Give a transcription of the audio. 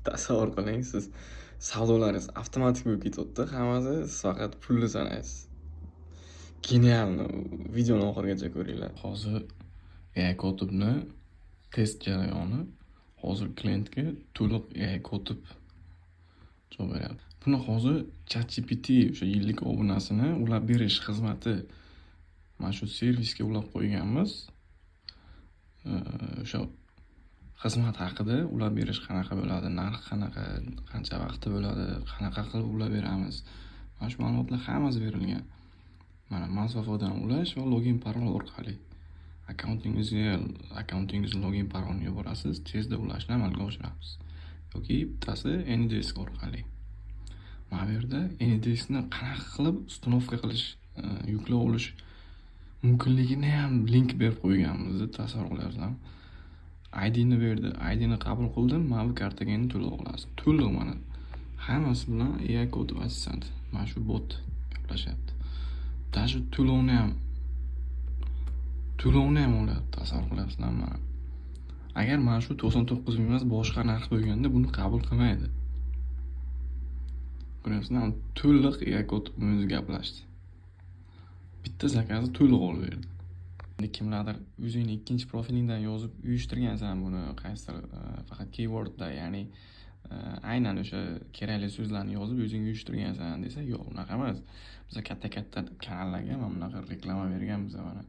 Tasavvur qiling, siz savdolaringiz avtomatik bo'lib ketyapti hammasi, siz faqat pulni sanaysiz. Гениально. Videoni oxirigacha ko'ringlar. Hozir AI kotibni test jarayoni. Hozir klientga to'liq AI kotib javob beryapti. Buni hozir ChatGPT o'sha yillik obunasini ulab berish xizmati, mana shu servisga ulab qo'yganmiz. O'sha xizmat haqida, ulab berish qanaqa bo'ladi, narx qanaqa, qancha vaqti bo'ladi, qanaqa qilib ulab beramiz. Mana shu ma'lumotlar hammasi berilgan. Mana, Masofadan ulash va login parol orqali. Akkauntingizga akkauntingizni login parolini yuborasiz, tezda ulashni amalga oshiramiz. Yoki bittasi AnyDesk orqali. Mana bu yerda AnyDeskni qanaqa qilib установка qilish, yuklab olish mumkinligini ham link berib qo'yganmiz, tasavvur qilyapsizlarmi? IDni berdi, IDni qabul qildim, mana bu kartaga endi to'lov qilasiz. To'liq mana hammasi bilan AI kotib assistent, mana shu bot gaplashyapti. Даже to'lovni ham olyapti, tasavvur qilyapsizlarmi mana. Agar mana shu 99 ming emas, boshqa narx bo'lganda, buni qabul qilmaydi. Ko'ryapsizlarmi? To'liq AI kotib o'zi gaplashdi. Bitta zakazni to'liq olib berdi. Endi kimlardir o'zingni ikkinchi profilingdan yozib uyushtirgansan buni, qaysidir faqat keywordda, ya'ni aynan o'sha kerakli so'zlarni yozib o'zing uyushtirgansan desa, yo'q, unaqa emas. Biza katta-katta kanallarga mana bunaqa reklama berganmiz mana.